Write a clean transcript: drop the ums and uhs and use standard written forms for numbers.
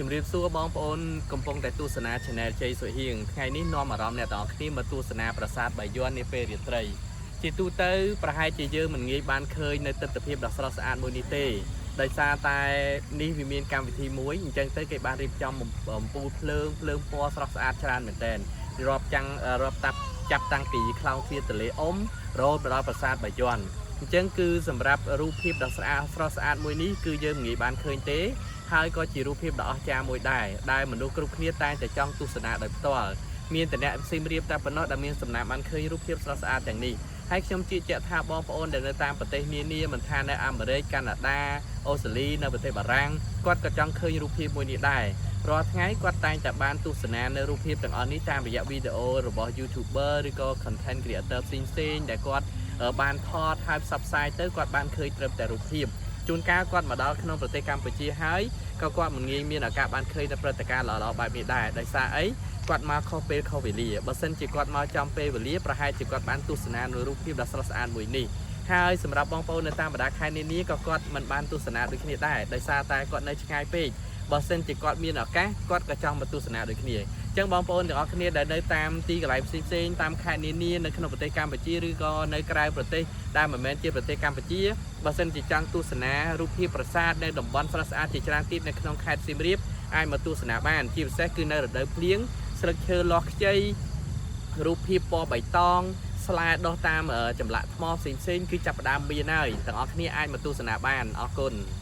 ជំរាបសួរបងប្អូនកំពុងតែទស្សនា Channel ជ័យសុហៀងថ្ងៃនេះនាំអារម្មណ៍អ្នកទាំងអស់គ្នាមកទស្សនាប្រាសាទបាយ័ននាពេលរាត្រីជាទូទៅប្រហែលជាយើងមិនងាយបានឃើញនៅទិដ្ឋភាពដ៏ស្រស់ស្អាតមួយនេះទេដោយសារតែនេះវាមានកម្មវិធីមួយអញ្ចឹងទៅគេបានរៀបចំអំពូលភ្លើងភ្លើងពណ៌ស្រស់ស្អាតច្រើនមែនទែនរាប់ចាំងរាប់តាប់ចាប់តាំងពីខ្លោងទ្វារទន្លេអ៊ំរហូតមកដល់ប្រាសាទបាយ័នអញ្ចឹងគឺសម្រាប់រូបភាពដ៏ស្អាតស្រស់ស្អាតមួយនេះគឺយើងមិនងាយបានឃើញទេ ហើយក៏ជារូបភាពដ៏អស្ចារ្យមួយដែរដែលមនុស្សគ្រប់គ្នាតែងតែចង់ទស្សនាដោយផ្ទាល់មានតែអ្នកសៀមរាបតែប៉ុណ្ណោះដែលមានសំណាងបានឃើញរូបភាពស្រស់ស្អាតទាំងនេះហើយខ្ញុំជឿជាក់ថាបងប្អូនដែលនៅតាមប្រទេសនានាមិនថានៅអាមេរិកកាណាដាអូស្ត្រាលីនៅប្រទេសបារាំងគាត់ក៏ចង់ឃើញរូបភាពមួយនេះដែររាល់ថ្ងៃគាត់តែងតែបានទស្សនានៅរូបភាពទាំងអស់នេះតាមរយៈវីដេអូរបស់ YouTuber ឬក៏ content creator ផ្សេងៗដែលគាត់បានថតហើយផ្សព្វផ្សាយទៅគាត់បានឃើញត្រឹមតែរូបភាពជួនកាលគាត់មកដល់ក្នុងប្រទេសកម្ពុជាហើយក៏គាត់មិនងាយមានឱកាសបានឃើញនៅព្រឹត្តិការណ៍ល្អៗបែបនេះដែរដោយសារអីគាត់មកខុសពេលខុសវេលាបើសិនជាគាត់មកចំពេលវេលាប្រហែលជាគាត់បានទស្សនានៅរូបភាពដ៏ស្រស់ស្អាតមួយនេះហើយសម្រាប់បងប្អូននៅតាមបណ្ដាខេត្តនានាក៏គាត់មិនបានទស្សនាដូចគ្នាដែរដោយសារតែគាត់នៅឆ្ងាយពេកបើសិនជាគាត់មានឱកាសគាត់ក៏ចង់មកទស្សនាដូចគ្នាអញ្ចឹងបងប្អូនទាំងអស់គ្នាដែលនៅតាមទីកន្លែងផ្សេងៗតាមខេត្តនានានៅក្នុងប្រទេសកម្ពុជាឬក៏នៅក្រៅប្រទេសដែលមិនមែនជាប្រទេសកម្ពុជាបើសិនជាចង់ទស្សនារូបភាពប្រាសាទនៅតំបន់ស្រស់ស្អាតជាច្រើនទៀតនៅក្នុងខេត្តសៀមរាបអាចមកទស្សនាបានជាពិសេសគឺនៅរដូវភ្លៀងស្លឹកឈើលាស់ខ្ចីរូបភាពពណ៌បៃតងស្លែដុះតាមចម្លាក់ថ្មផ្សេងៗគឺចាប់ផ្ដើមមានហើយទាំងអស់គ្នាអាចមកទស្សនាបានអរគុណ។